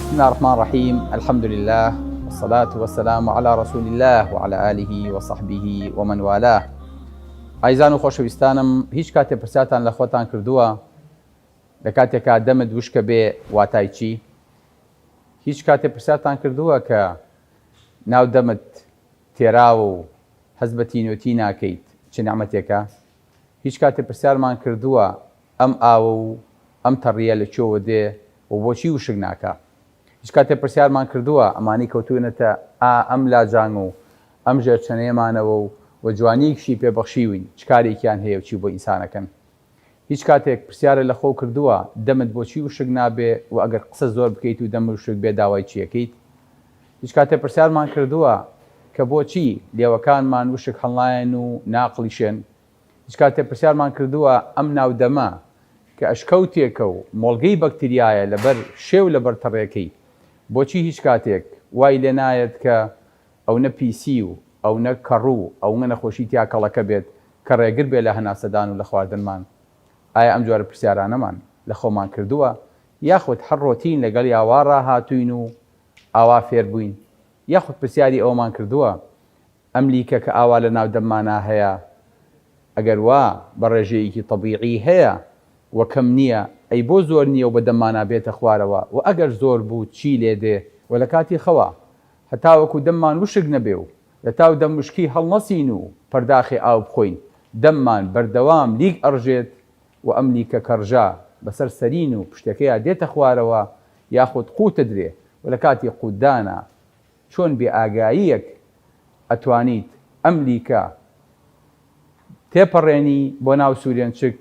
بسم الله الرحمن الرحیم الحمد لله والصلاة والسلام على رسول الله وعلى آله وصحبه ومن والاه. ئایزان و خۆشەویستانم هیچ کاتێ پرسیارتان لە خۆتان کردووە لە کاتێکا دەمت وشکە بێ واتای چی؟ هیچ کاتێ پرسیارتان کردووە کە ناو دەمت تێراوە و هەست بە تینۆتی ناکەیت چ نیعمەتێکە؟ هیچ کاتێ پرسیارمان کردووە ئەم ئاوە و ئەم تەڕییە لە کوێوە دێ و بۆچی وشک ناکا؟ هیچ کاتێ پرسیارمان کردووە ئەمانەی کەوتوونەتە ئا ئەم لاجانگ و ئەم ژێر چەنەیەمانەوە و و جوانییەکیشی پێ بەخشیوین چ کارێکیان هەیە و چی بۆ ئینسان ئەکەن؟ هیچ کاتێک پرسیارت لە خۆو کردووە دەمت بۆچی وشک نابێ و ئەگەر قسە زۆر بکەیت و دەمت وشک بێ داوای چی ئەکەیت؟ هیچ کاتێ پرسیارمان کردووە کە بۆچی لێوەکانمان وشک هەڵنایەن و ناقڵیشێن؟ هیچ کاتێ پرسیارمان کردووە ئەم ناو دەمە کە ئەشکەوتێکە و مۆڵگەی بەکتریایە لەبەر شێ و لەبەر تەڕێکەی بۆچی هیچ کاتێک وای لێ نایەت کە ئەونە پیسی و ئەونە کەڕوو ئەونە نەخۆشی تیا کەڵەکە بێت کە ڕێگر بێ لە هەناسەدان و لە خواردنمان؟ ئایا ئەم جۆرە پرسیارانەمان لە خۆمان کردووە یاخود هەر ڕۆتین لەگەڵیا وا ڕاهاتووین و ئاوا فێر بووین؟ یاخود پرسیاری ئەوەمان کردووە ئەم لیکە کە ئاوا لە ناو دەممانا هەیە ئەگەر وا بە ڕێژەیەکی تەبیعی هەیە و کەم نییە ئەی بۆ زۆر نییە و بە دەممانا بێتە خوارەوە و ئەگەر زۆر بوو چی لێ دێ؟ وە لە کاتی خەوا هەتاوەکو دەممان وشک نەبێ و لە تاو دەم وشکی هەڵنەسین و پەرداخێ ئاو بخۆین دەممان بەردەوام لیک ئەڕژێت و ئەم لیکە کەڕژا بەسەر سەرین و پشتەکەیا دێتە خوارەوە یاخود قوتەدرێ و لە کاتی قوتدانا چۆن بێ ئاگاییەک ئەتوانیت ئەم لیکە تێپەڕێنی بۆ ناو سورێنچک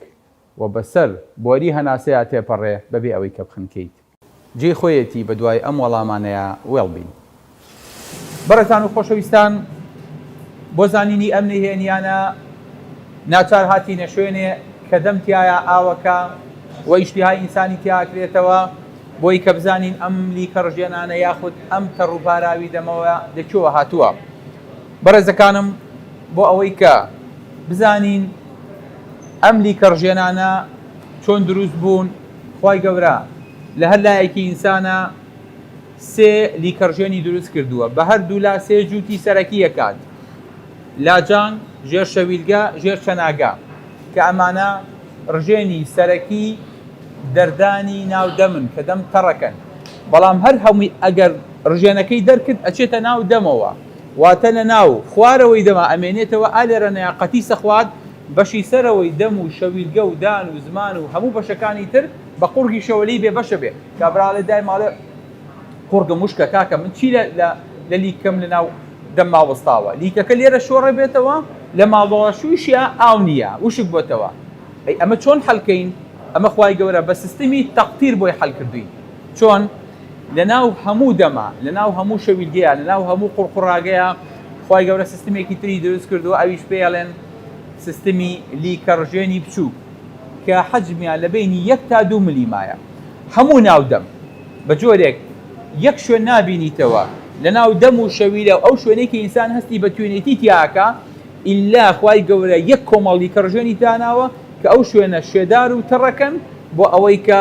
و بەسەر بۆری هەناسەیا تێپەڕێ بەبێ ئەوەی کە بخنکێیت؟ جێی خۆیەتی بەدوای ئەم وەڵامانەیا وێڵ بین. بەڕێزان و خۆشەویستان بۆ زانینی ئەم نهێنیانە ناچار هاتینە شوێنێ کە دەم تیایا ئاوەکە و ئیشتیهای ئینسانی تیا ئەکرێتەوە بۆی کە بزانین ئەم لیکە ڕژێنانە یاخود ئەم تەڕ و پاراوی دەمەوە لە کوێوە هاتووە. بەڕێزەکانم بۆ ئەوەی کە بزانین ئەم لیکە ڕژێنانە چۆن دروست بوون خوای گەورە لە هەر لایەکی ئینسانا سێ لیکەڕژێنی دروست کردووە بە هەردوولا سێ جووتی سەرەکی ئەکات لاجانگ، ژێر شەویلگە، ژێر چەناگە کە ئەمانە ڕژێنی سەرەکی دەردانی ناو دەمن کە دەم تەڕەکەن بەڵام هەر هەمووی ئەگەر ڕژێنەکەی دەرکرد ئەچێتە ناو دەمەوە واتە لە ناو خوارەوەی دەما ئەمێنێتەوە ئا لێرە نەیا قەتیسە خوات بەشی سەرەوەی دەم و شەویلگە و دان و زمان و هەموو بەشەکانی تر بە قوڕگیشەوە لێی بێ بەشە بێ کابرا ئەڵێ دایم ئەڵێ قوڕگم وشکە کاکە من چی لە لە لە لیکەم لە ناو دەمما وەستاوە لیکەکە لێرە شۆڕە بێتەوە لە ماڵەوە شوویشیا ئاو نییە وشک بۆتەوە ئەی ئەمە چۆن حەل کەین ئەمە خوای گەورە بە سیستمی تەقتیر بۆی حەل کردوین چۆن لە ناو هەموو دەما لە ناو هەموو شەویلگەیە لە ناو هەموو قوڕقوڕاگەیە خوای گەورە سیستمێکی تری دروست کردووە ئەویش پێی ئەڵێن سیستمی لیکەڕژێنی بچووک کە حەجمیان لە بەینی یەک تا دوو ملیمایە هەموو ناو دەم بە جۆرێک یەک شوێن نابینیتەوە لە ناو دەم و شەویلە و ئەو شوێنەی کە ئینسان هەستی بە توێنێتی تیاکا ئیلا خوای گەورە یەک کۆمەڵ لیکەڕژێنی داناوە کە ئەو شوێنە شێدار و تەڕەکەن بۆ ئەوەی کە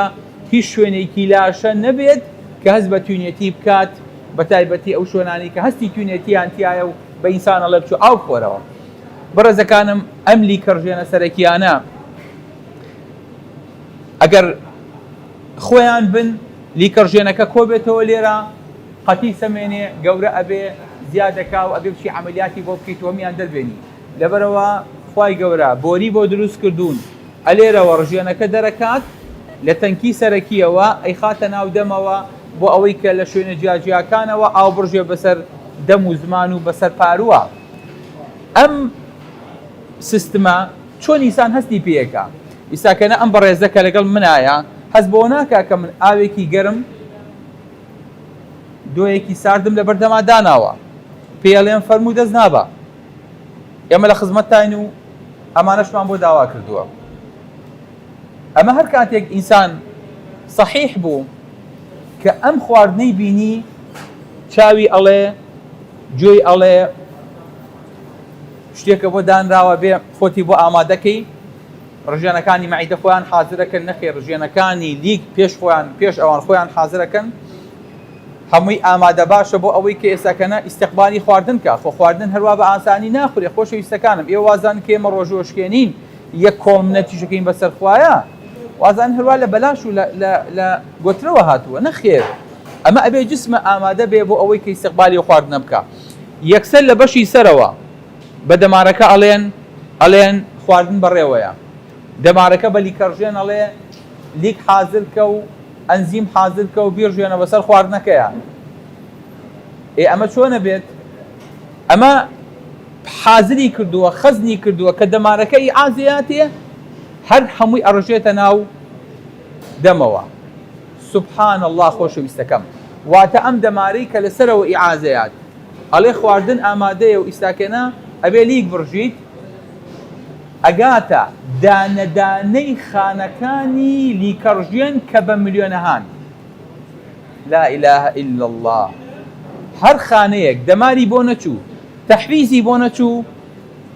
هیچ شوێنێکی لاشە نەبێت کە هەست بە توینێتی بکات بە تایبەتی ئەو شوێنانەی کە هەستی توینێتیان تیایە و بە ئینسان ئەڵێ بچۆ ئاو بخۆرەوە. بەڕێزەکانم ئەم لیکەڕژێنە سەرەکیانە ئەگەر خۆیان بن لیکەڕژێنەکە کۆبێتەوە لێرە قەتی سەمێنێ گەورە ئەبێ زیادەکا و ئەبێ بچی عەمەلیاتی بۆ بکەیت و هەموویان دەربێنی لەبەرئەوە خوای گەورە بۆری بۆ دروست کردوون ئەلێرەوە ڕژێنەکە دەرەکات لە تەنکی سەرەکیەوە ئەیخاتە ناو دەمەوە بۆ ئەوەی کە لە شوێنە جیاجیاکانەوە ئاو بڕژێ بەسەر دەم و زمان و بەسەر پارووە. ئەم سیستمە چۆن ئینسان هەستی پێ ئەکا؟ ئیستا کە نە ئەم بەڕێزە کە لەگەڵ منایە هەست بەوە ناکا کە من ئاوێکی گەرم دۆیەکی ساردم لەبەردەما داناوە پێی ئەڵێم فەرموو دەست نابا ئێمە لە خزمەتتاین و ئەمانەشمان بۆ داوا کردووە. ئەمە هەر کاتێک ئینسان سەحیح بوو کە ئەم خواردنەی بینی چاوی ئەڵێ گوێی ئەڵێ شتێکە بۆ دانراوە بێ خۆتی بۆ ئامادەکەی. ڕژێنەکانی مەعیدە خۆیان حازرەکەن؟ نەخێر، ڕژێنەکانی لیک پێش خۆیان پێش ئەوان خۆیان حازرەکەن، هەمووی ئامادە باشە بۆ ئەوەی کە ئێستاکەنە ئیستیقبالی خواردن کا. خۆ خواردن هەروا بە ئاسانی ناخورێ خۆشەویستەکانم، ئێوە وازانن کە ئێمە ڕۆژووەشکێنین یەک کۆڵ منەتیش ئەکەین بەسەر خوایە، وازانن هەروا لە بەلاش و لە لە لە گۆترەوە هاتووە، نەخێر ئەمە ئەبێ جسمە ئامادە بێ بۆ ئەوەی کە ئیستیقبالی ئەو خواردنە بکا. یەکسەر لە بەشی سەرەوە بە دەمارەکە ئەڵێن ئەڵێن خواردن بەڕێوەیە، دەمارەکە بە لیکەڕژێن ئەڵێ لیک حازر کە و ئەنزیم حازر کە و بیڕژێنە بەسەر خواردنەکەیا. ئێ ئەمە چۆنە بێت؟ ئەمە حازری کردووە، خەزنی کردووە کە دەمارەکە ئیعازەیاتێ هەر هەمووی ئەڕژێتە ناو دەمەوە. سبحان اللە خۆشەویستەکەم. واتە ئەم دەمارەی کە لەسەرەوە ئیعازەیات ئەڵێ خواردن ئامادەیە و ئیستاکێنە ئەبێ لیک بڕژیت، ئەگاتە دانە دانەی خانەکانی لیکەڕژێن کە بە ملیۆنەهان. لا الە الا اللە هەر خانەیەک دەماری بۆ نەچوو تەحفیزی بۆ نەچوو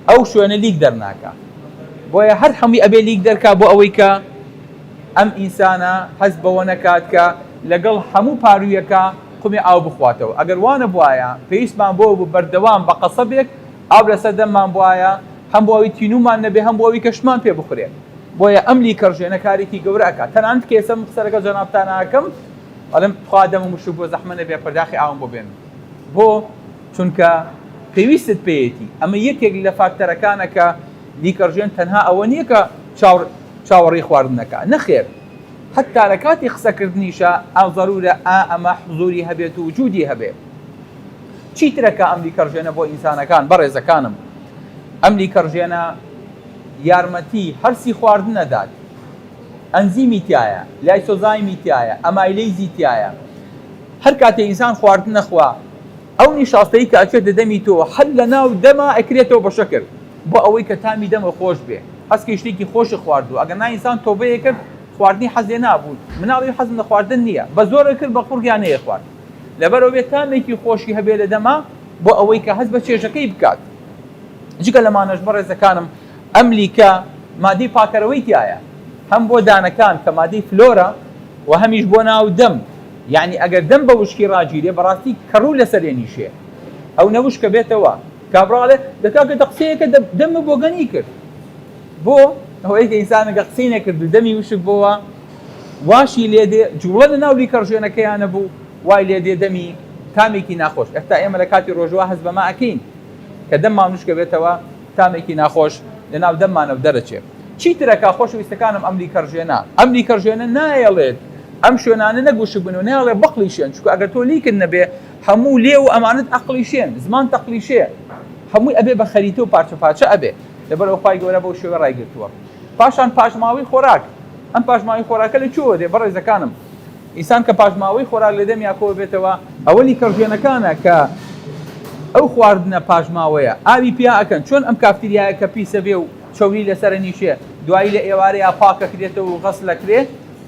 ئەو شوێنە لیک دەرناکا بۆیە هەر هەمووی ئەبێ لیک دەرکا بۆ ئەوەی کە ئەم ئینسانە هەست بەوە نەکات کە لەگەڵ هەموو پاروویەکا قومێ ئاو بخواتەوە ئەگەر وانەبوایە پێویستمان بۆ بوو بەردەوام بە قەسەبێک ئاو لەسەر دەممان بوایە هەم بۆ ئەوی تینوومان نەبێ هەم بۆ ئەوی کە شتمان پێ بخورێ بۆیە ئەم لیکەڕژێنە کارێکی گەورە ئەکات تەنانەت کە ئێستا من قسە لەگەڵ جەنابتانا ئەکەم ئەڵێم تخوا دەمم وشک بووە زەحمە نەبێ پەرداخی ئاوم بۆ بێنن بۆ؟ چونکە پێویستت پێیەتی ئەمە یەکێک لە فاکتەرەکانە کە لیکەڕژێن تەنها ئەوە نییە کە چاوەڕێی خواردن ئەکا نەخێر حەتتا لە کاتی قسەکردنیشا ئا زەرورە ئا ئەمە حزوری هەبێت و وجودی هەبێ. چی ترەکە ئەم لیکەڕژێنە بۆ ئینسانەکان بەڕێزەکانم ئەم لیکەڕژێنە یارمەتی هەرسی خواردن ئەدات ئەنزیمی تیایە لایسۆزایمی تیایە ئەمایلەیزی تیایە هەر کاتێ ئینسان خواردن ئەخوا ئەو نیشاستەی کە ئەچێتە دەمی تۆ هەر لەناو دەما ئەکرێتەوە بە شەکر بۆ ئەوەی کە تامی دەمە خۆش بێ هەست کەی شتێکی خۆشت خواردووە ئەگەر نا ئینسان تۆبەیە کرد خواردنی حەز لێ نابوو مناڵی حەزم لە خواردن نییە بە زۆر ئەکرد بە قوڕگیا نەیەخوارد لەبەرئەوە بێ تامێکی خۆشی هەبێ لە دەما بۆ ئەوەی کە هەست بە چێژەکەی بکات. جگە لەمانەش بەڕێزەکانم ئەم لیکە مادەی پاکەرەوەی تیایە هەم بۆ دانەکان کە مادەی فلۆرە و هەمیش بۆ ناو دەم یەعنی ئەگەر دەم بە وشکی ڕاگیرێ بەڕاستی کەڕوو لەسەرێ نیشێ ئەو نە وشکە بێتەوە کابرا ئەڵێ دە کاکە دە قسەیەکە دەمم بۆگەنی کرد بۆ ئەوەی کە ئینسانەکە قسەی نەکرد و دەمی وشک بۆوە واشی لێ دێ جوڵە لە ناو لیکەڕژێنەکەیا نەبوو وای لێ دێ دەمی تامێکی ناخۆش ئێستا ئێمە لە کاتی ڕۆژووا هەست بەمە ئەکەین کە دەممان وشکە بێتەوە تامێکی ناخۆش لە ناو دەممانەوە دەرەچێ چی ترەکا خۆشەویستەکانم ئەم لیکەڕژێنە ئەم لیکەڕژێنە نایەڵێت ئەم شوێنانە نەک وشک بن و نایەڵێ بقڵیشێن چونکە ئەگەر تۆ لیکت نەبێ هەموو لێو و ئەمانەت ئەقڵیشێن زمان تەقڵیشێ هەمووی ئەبێ بە خەریتە و پارچە پارچە ئەبێ لەبەرئەوە خوای گەورە بەو شێوەیە ڕایگرتووە. پاشان پاشماوەی خۆراک، ئەم پاشماوەی خۆراکە لە کوێوە دێ بەڕێزەکانم؟ ئینسان کە پاشماوەی خۆراک لە دەمیا کۆ بێتەوە، ئەوە لیکەڕژێنەکانە کە ئەو خواردنە پاشماوەیە ئاوی پیا ئەکەن، چۆن ئەم کافتریایە کە پیسە بێ و چەوری لەسەرە نیشێ دوایی لە ئێوارەیا پاک ئەکرێتەوە و غەسل ئەکرێ،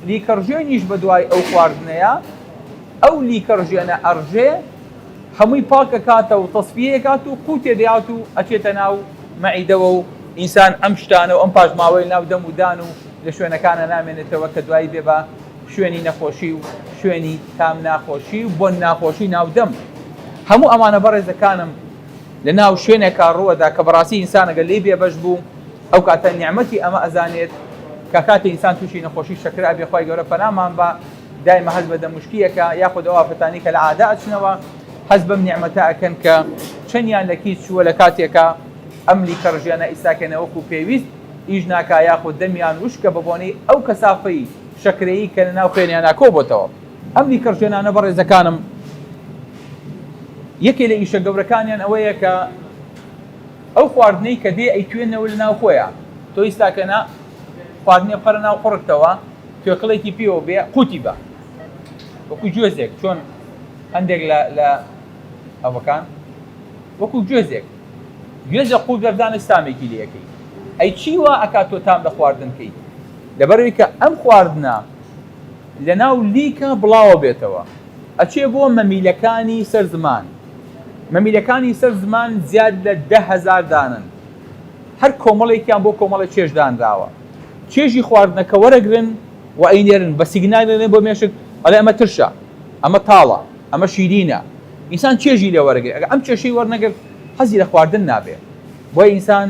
لیکەڕژێنیش بەدوای ئەو خواردنەیا ئەو لیکەڕژێنە ئەڕژێ، هەمووی پاک ئەکاتەوە و تەسفیەی ئەکات و قوتێ دەیات و ئەچێتە ناو مەعیدەوە و ئینسان ئەم شتانە و ئەم پاشماوەی ناو دەم و دان و لە شوێنەکانە نامێنێتەوە کە دوایی بێ بە شوێنی نەخۆشی و شوێنی تام ناخۆشی و بۆن ناخۆشی ناو دەم. هەموو ئەمانە بەڕێزەکانم لە ناو شوێنێکا ڕووەدا کە بەڕاستی ئینسان ئەگەر لێی بێبەش بوو ئەو کاتە نیعمەتی ئەمە ئەزانێت کە کاتێ ئینسان تووشی نەخۆشی شەکرە ئەبێ خوای گەورە پەنامان با دایمە هەست بە دەموشکی ئەکا یاخود ئەو ئافرەتانەی کە لە عادە ئەچنەوە هەست بەم نیعمەتە ئەکەن کە چەندیان لە کیس چووە لە کاتێکا ئەم لیکە ڕژێنە ئیستاکێنە وەکو پێویست ئیش ناکا یاخود دەمیان وشکە بە بۆنەی ئەو کەسافەی شەکرەیی کە لە ناو خوێنیانا کۆ بۆتەوە. ئەم لیکە ڕژێنانە بەڕێزەکانم یەکێ لە ئیشە گەورەکانیان ئەوەیە کە ئەو خواردنەی کە دێ ئەیتوێنەوە لە ناو خۆیا تۆ ئیستاکەنە خواردنێ بخەرە ناو قوڕگتەوە توێکڵێکی پێوە بێ قوتی بە وەکو گوێزێک چۆن هەندێک لە لە ئەوەکان وەکو گوێزێک گوێزە قوت بەبزانە تامێکی لەکەی ئەی چی وا ئەکات تۆ تام لە خواردن کەی لەبەرەوەی کە ئەم خواردنە لە ناو لیکە بڵاوە بێتەوە ئەچێ بۆ مەمیلەکانی سەر زمان مەمیلەکانی سەر زمان زیاد لە 10,000 دانن هەر کۆمەڵێکیان بۆ کۆمەڵە چێژ دانراوە. چێژی خواردنەکە وەرەگرن و ئەینێرن بە سیگنال ئەڵێن بۆ مێشک ئەڵێ ئەمە ترشە ئەمە تاڵە ئەمە شیرینە ئینسان چێژی لێ وەرەگرێ ئەگەر ئەم چێژەی وەرنەگرت حەزی لە خواردن نابێ بۆیە ئینسان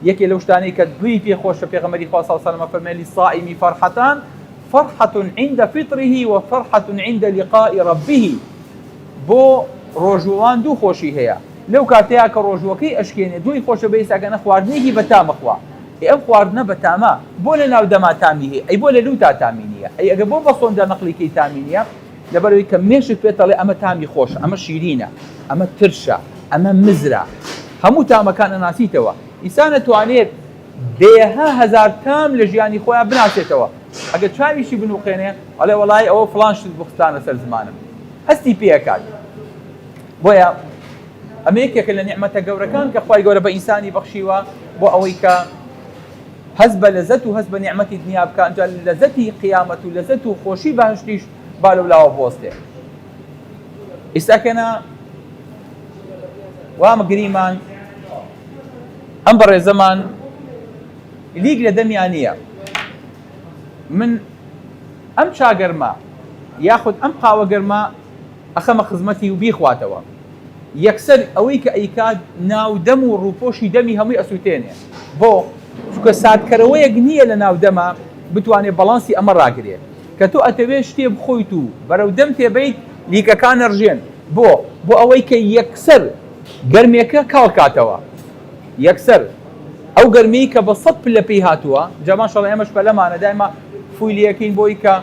یەکێ لەو شتانەی کە دڵی پێ خۆشە پێغەمبەری خوا صلی اللە علیه و سلم ئەفەرمێ للصائم فرحتان فرحة عند فطره و فرحة عند لقاء ربه بۆ ڕۆژووان دوو خۆشی هەیە لەو کاتەیا کە ڕۆژووەکەی ئەشکێنێ دڵی خۆشە بێ ئێستا گەنە خواردنێکی بەتام ئەخوا ئێ ئەم خواردنە بەتامە بۆ لە ناو دەما تامی هەیە ئەی بۆ لە لوتا تامی نییە ئەی ئەگەر بۆ بە سۆندە نەقلی کەی تامی نییە لەبەرئەوەی کە مێشک پێت ئەڵێ ئەمە تامی خۆشە ئەمە شیرینە ئەمە ترشە ئەمە مزرە هەموو تامەکان ئەناسیتەوە ئینسان ئەتوانێت دەیەها هەزار تام لە ژیانی خۆیان بناسێتەوە ئەگەر چاویشی بنوقێنێ ئەڵێ وەڵایی ئەوە فڵان شت بوو خستانە سەر زمانم هەستی پێ ئەکات بۆیە ئەمە یەکێکە لە نیعمەتە گەورەکان کە خوای گەورە بە ئینسانی بەخشیوە بۆ ئەوەی کە هەست بە لەزەت و هەست بە نیعمەتی دنیا بکە ئەنجا لەزەتی قیامەت و لەزەت و خۆشی بەهەشتیش با لەولاوە بوەستێ ئیستاکەنا وامە گریمان ئەم بەڕێزەمان لیک لە دەمیا نییە من ئەم چا گەرمە یاخود ئەم قاوە گەرمە ئەخەمە خزمەتی و بیخواتەوە یەکسەر ئەوەی کە ئەیکات ناو دەم و ڕووپۆشی دەمی هەمووی ئەسووتێنێ بۆ؟ چونکە ساردکەرەوەیەک نییە لە ناو دەما بتوانێ بەڵانسی ئەمە ڕاگرێ کە تۆ ئەتەوێ شتێ بخۆیت و بەرەو دەم تێبەیت لیکەکان ئەڕژێن بۆ؟ بۆ ئەوەی کە یەکسەر گەرمێکە کاڵ کاتەوە یەکسەر ئەو گەرمیەی کە بە سەت پلە پێی هاتووە جا ماشاءاللە ئێمەش پەلەمانە دایما فووی لێکەین بۆی کە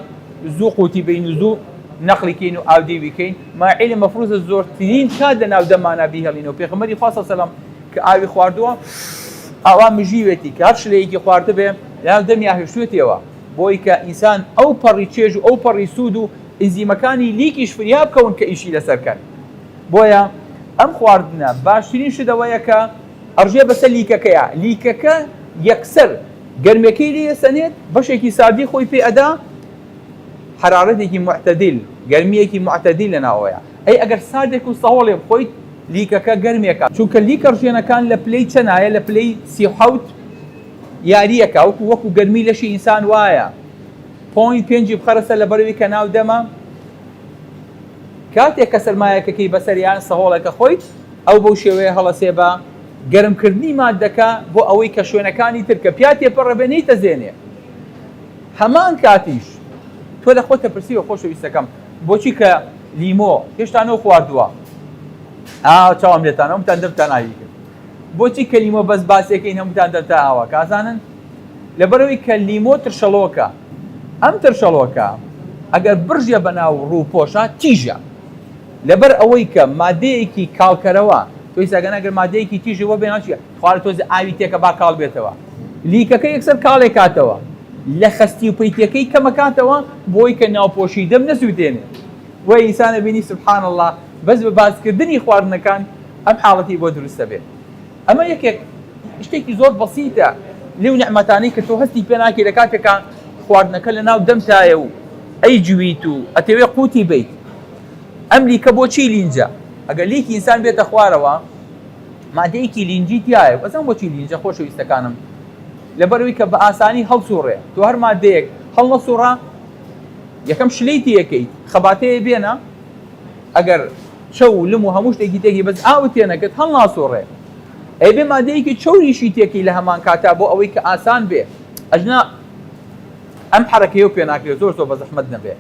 زوو قوتی بین و زوو نەقلی کەین و ئاودیوی کەین ما عیلم مەفروزە زۆرترین کات لە ناو دەمانا بیهێڵینەوە پێغەمبەری خوا صلی سەلام کە ئاوی خواردووە ئاوا مژیوێتی کە هەر شلەیەکی خواردبێ لەناو دەمیا هێشتوێتیەوە بۆی کە ئینسان ئەو پەڕی چێژ و ئەو پەڕی سوود و ئینزیمەکانی لیکیش فریا بکەون کە ئیشی لەسەر کەن بۆیە ئەم خواردنە باشترین شت ئەوەیە کە ئەڕژێ بەسەر لیکەکەیا لیکەکە یەکسەر گەرمێکەی لێ ئەسەنێت بەشێکی ساردی خۆی پێ ئەدا حەرارەتێکی معتدل گەرمیەکی معتدل لە ناوەوەیە ئەی ئەگەر ساردێک و سەهۆڵێ بخۆیت لیکەکە گەرمێکە چونکە لیکە ڕژێنەکان لە پلەی چەنایە لە پلەی 37 یاریەکە وەکو وەکو گەرمی لەشی ئینسان وایە point پێنجی بخەرە سەر لەبەرەوەی کە ناو دەمە کاتێک کە سەرمایەکەکەی بەسەر یان سەهۆڵێکە خۆیت ئەو بەو شێوەیە هەڵەسێ بە گەرمکردنی ماددەکە بۆ ئەوەی کە شوێنەکانی تر کە پیا تێپەڕەبێ نەیتەزێنێ هەمان کاتیش تۆ لە خۆتە پرسیوە خۆشەویستەکەم بۆچی کە لیمۆ هێشتا نەو خواردووە ئا چاوم لێتان هەمووتان دەمتان ئاوی کرد بۆچی کە لیمۆ بەس باسێکەین هەمووتان دەمتان ئاوا کازانن لەبەرئەوەی کە لیمۆ ترشەڵۆکە، ئەم ترشەڵۆکە ئەگەر بڕژێ بەناو ڕووپۆشا تیژە، لەبەر ئەوەی کە مادەیەکی کاڵکەرەوە، تۆ ئیستا گەنا گەر مادەیەکی تیژی بۆ بێناو چیە؟ خوارە تۆزێ ئاوی تێکە با کاڵ بێتەوە، لیکەکە یەکسەر کاڵێ کاتەوە، لە خەستی و پەیتیەکەی کەمەکاتەوە بۆی کە ناوپۆشی دەم نەسوتێنێ. بۆیە ئینسان ئەبینی سبحان اللە بەس بە باسکردنی خواردنەکان ئەم حاڵەتی بۆ دروست ئەبێ. ئەمە یەکێک شتێکی زۆر بەسیتە لەو نیعمەتانەی کە تۆ هەستی پێ ناکەی لە کاتێکا خواردنەکە لە ناو دەمتایە و ئەیجویت و ئەتەوێ قوتی بەیت. ئەم لیکە بۆچی لینجە؟ ئەگەر لیکی ئینسان بێتە خوارەوە مادەیەکی لینجی تیایە. ئەزانم بۆچی لینجە خۆشەویستەکانم؟ لەبەرئەوەی کە بە ئاسانی هەڵسوڕێ. تۆ هەر مادەیەک هەڵنەسوڕا یەکەم شلەی تێکەیت خەباتەیە بێنە ئەگەر چەو و لم و هەموو شتێکی تێکی بەس ئاوت تێنەکرد هەڵناسوڕێ ئەیبێ مادەیەکی چەوریشی تێکی لە هەمان کاتا بۆ ئەوەی کە ئاسان بێ ئەژنا ئەم حەرەکەیەو پێ ناکرێ زۆر زۆر بە زەحمەت نەبێ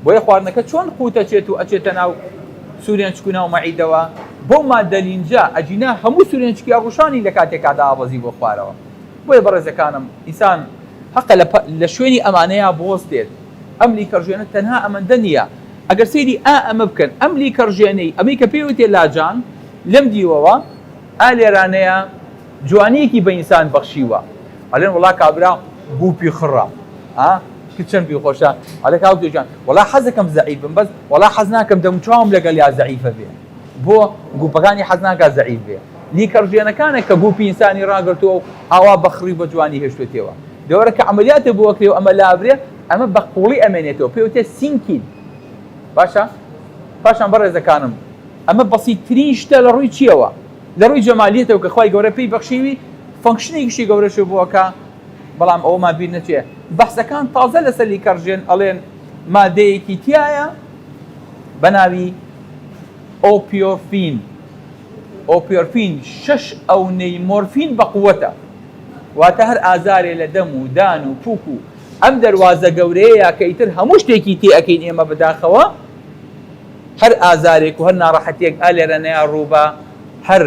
بۆیە خواردنەکە چۆن قوتەچێت و ئەچێتە ناو سورێنچک و ناو مەعیدەوە بەو مادە لینجە ئەگینا هەموو سورێنچکی ئەڕوشانی لە کاتێکا دابەزی بۆ خوارەوە بۆیە بەڕێزەکانم ئینسان هەقە لە شوێنی ئەمانەیا بوەستێت ئەم لیکەڕژێنە تەنها ئەمەندە نییە ئەگەر سەیری ئا ئەمە بکەن ئەم لیکەڕژێنەی ئەمەی کە پێی وتێ لاجان لەم دیوەوە ئا لێرانەیە جوانیەکی بە ئینسان بەخشیوە ئەلێن وەڵا کابرا گوپی خڕە ئا کە چەند پێی خۆشە ئەلێ کاک دکتۆر گیان وەڵا حەزەکەم زەعیف بم بەس وەڵا حەز ناکەم دەموچاوم لەگەڵیا زەعیفە بێ بۆ گوپەکانی حەز ناکا زەعیف بێ لیکەڕژێنەکانە کە گوپی ئینسانی ڕاگرتووە و ئاوا بە خڕی و بە جوانی هێشتوێتیەوە دەوەرە کە عەمەلیاتە بۆ ئەکرێ و ئەمە لابرێ ئەمە بە قوڵی ئەمێنێتەوە پێی وتێ سینکین باشە پاشان بەڕێزەکانم ئەمە بەسیترین شتە لە ڕووی چیەوە لە ڕووی جەمالیەتەوە کە خوای گەورە پێی بەخشیوی function ێکیشی گەورەشە بووە کە. بەڵام ئەوەمان بیر نەچێ بەحسەکان تازە لەسەر لیکەڕژێن ئەڵێن مادەیەکی تیایە بە ناوی ئۆپیۆفین ئۆپیۆرفین شەش ئەونەی مۆرفین بەقوەتە واتە هەر ئازارێ لە دەم و دان و پوک و ئەم دەروازە گەورەیەیا کە ئیتر هەموو شتێکی تێ ئەکەین ئێمە بەداخەوە هەر ئازارێک و هەر ناڕەحەتیەک ئا لێرە نەیا ڕووبا هەر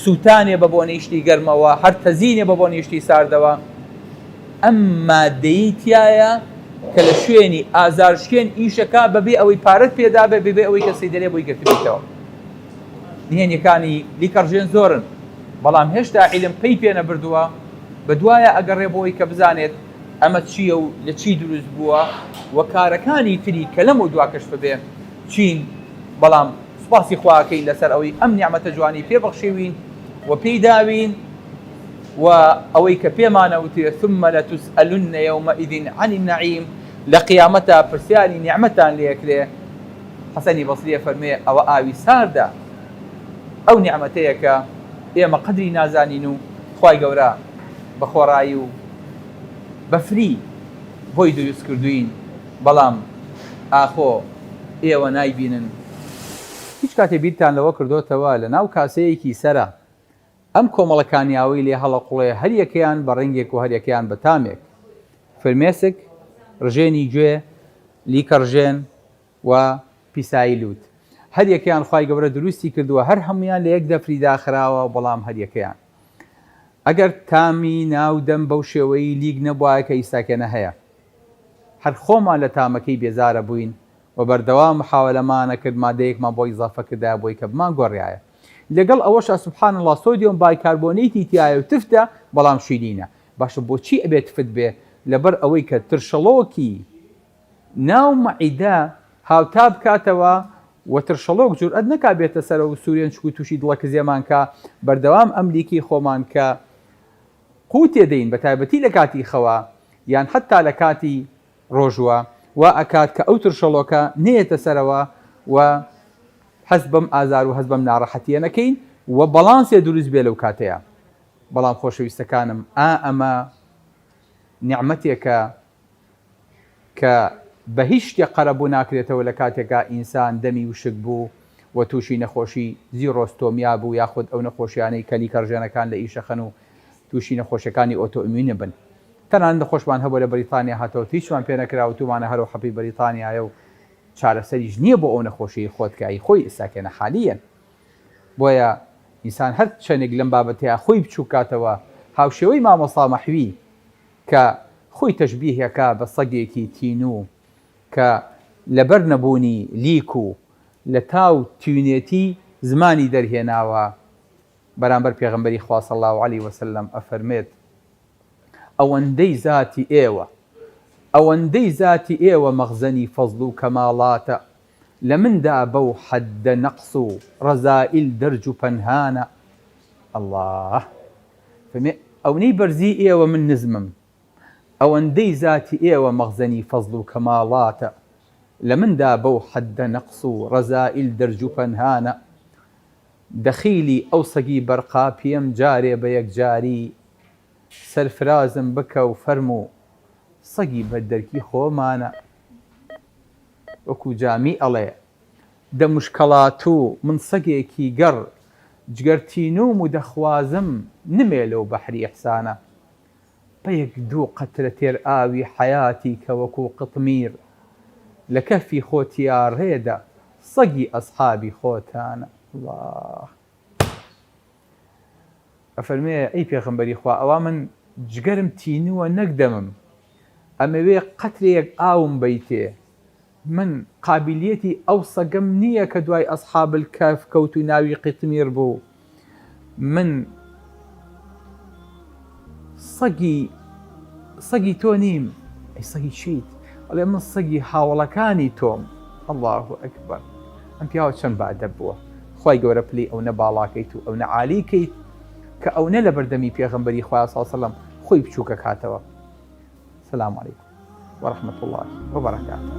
سووتانێ بە بۆنەی شتی گەرمەوە هەر تەزینێ بە بۆنەی شتی ساردەوە ئەم مادەیەی تیایە کە لە شوێنی ئازارشکێن ئیشەکا بەبێ ئەوەی پارەت پێدابێ بەبێ ئەوەی کە سەیدەلێ بۆی گرتبیتەوە. نهێنیەکانی لیکەڕژێن زۆرن بەڵام هێشتا عیلم پەی پێ نەبردووە بەدوایا ئەگەڕێ بۆی کە بزانێت ئەمە چییە و لە چی دروست بووە و کارەکانی تری کە لەمەو دوا کەشف بێ چین بەڵام سوپاسی خوا ئەکەین لەسەر ئەوەی ئەم نیعمەتە جوانەی پێ بەخشیوین و پێی داوین و ئەوەی کە پێمان ئەوترێ ثم لتسألن یومئذ عن النعیم لە قیامەتا پرسیاری نیعمەتتان لێ ئەکرێ حەسەنی بەسری ئەفەرموێ ئەوە ئاوی ساردە ئەو نیعمەتەیە کە ئێمە قەدری نازانین و خوای گەورە بە خۆڕایی و بە فری بۆی دروست کردووین بەڵام ئاخۆ ئێوە نایبینن؟ هیچ کاتێ بیرتان لەوە کردۆتەوە لە ناو کاسەیەکی سەرا ئەم کۆمەڵە کانیاوەی لێ هەڵەقوڵێ هەریەکەیان بە ڕەنگێک و هەریەکەیان بە تامێک فرمێسک ڕژێنی گوێ لیکەڕژێن و پیسایی لوت هەریەکەیان خوای گەورە دروستی کردووە هەر هەموویان لە یەک دەفری داخراوە بەڵام هەریەکەیان ئەگەر تامی ناو دەم بەو شێوەیی لیک نەبوایە کە ئیستاکێنە هەیە هەر خۆمان لە تامەکەی بێزارە بووین و بەردەوام محاوەلەمان ئەکرد مادەیەکمان بۆ ئیزافە کردایە بۆی کە بمانگۆڕیایە لەگەڵ ئەوەشا سبحان اللە sodium bicarbonate ی تیایە و تفتە بەڵام شیرینە باشە بۆچی ئەبێ تفت بێ لەبەر ئەوەی کە ترشەڵۆکی ناو مەعیدە هاوتا بکاتەوە و ترشەڵۆک جورئەت نەکا بێتە سەرەوە سورێنچک و توشی دڵەکزێمان کا بەردەوام ئەم لیکەی خۆمان کە قوتێ دەین بەتایبەتی لە کاتی خەوا یان حەتا لە کاتی ڕۆژوە وا ئەکات کە ئەو ترشەڵۆکە نەیەتە سەرەوە و هەست بەم ئازار و هەست بەم ناڕەحەتیە نەکەین و بەڵانسێ دروست بێ لەو کاتەیا بەڵام خۆشەویستەکانم ئا ئەمە نیعمەتێکە کە بە هیچ شتێک قەرەبوو ناکرێتەوە لە کاتێکا ئینسان دەمی وشک بوو و تووشی نەخۆشی xerostomia بوو یاخود ئەو نەخۆشیانەی کە لیکەڕژێنەکان لە ئیشەخەن و تووشی نەخۆشیەکانی autoimmune بن تەنانەت نەخۆشمان هەبووە لە بەریتانیا هاتەوە هیچمان پێ نەکرا وتومانە هەرو حەپی بەریتانیایە و چارەسەریش نییە بۆ ئەو نەخۆشیەی خۆت کە ئەی خۆی ئێستاکێنە حالیەن بۆیە ئینسان هەر چەنێک لەم بابەتەیا خۆی بچوک کاتەوە هاوشێوەی مامۆستا مەحوی کە خۆی تەشبیه ئەکا بە سەگێکی تینوو کە لەبەر نەبوونی لیک و لە تاو تیونێتی زمانی دەرهێناوە بەرامبەر پێغەمبەری خوا صلی اللە علیە وسلم ئەفەرمێت ئەوەندەی زاتی ئێوە ئەوەندەی زاتی ئێوە مەخزەنی فەزڵ و کەماڵاتە لە مندا بەو حەددە نەقس و ڕەزائیل دەرج و پەنهانە اللە فەرمێ ئەونەی بەرزی ئێوە من نزمم ئەوەندەی زاتی ئێوە مەخزەنی فەزڵ و کەماڵاتە لە مندا بەو حەددە نەقس و ڕەزائیل دەرج و پەنهانە دەخیلی ئەو سەگی بەرقاپیەم جارێ بە یەکجاری سەرفرازم بکە و فەرموو سەگی بەردەرکی خۆمانە وەکو جامی ئەڵێ دە مشکەڵاتوو من سەگێکی گەڕ جگەر تینووم و دەخوازم نمێ لەو بەحری ئیحسانە بە یەک دوو قەترە تێر ئاوی حەیاتی کە وەکوو قتمیر لە کەفی خۆتیا ڕێدە سەگی ئەسحابی خۆتانە اللە ئەفەرموێ ئەی پێغەمبەری خوا ئەوا من جگەرم تینووە نەک دەمم ئەمەوێ قەترەیەک ئاوم بەیتێ من قابیلیەتی ئەو سەگەم نییە کە دوای ئەسحاب الکهف کەوت و ناوی قیتمیر بوو من سەگی سەگی تۆ نیم ئەی سەگی چیت ئەڵێ من سەگی هاوڵەکانی تۆم الله اکبر ئەم پیاوە چەند بەئەدەب بووە خوای گەورە پلەی ئەونە باڵاکەیت و ئەونە عالی کەیت کە ئەونە لەبەردەمی پێغەمبەری خوای صلی الله علیه وسلم خۆی بچووکەکاتەوە سلام علیکم ورحمة الله وبركاته.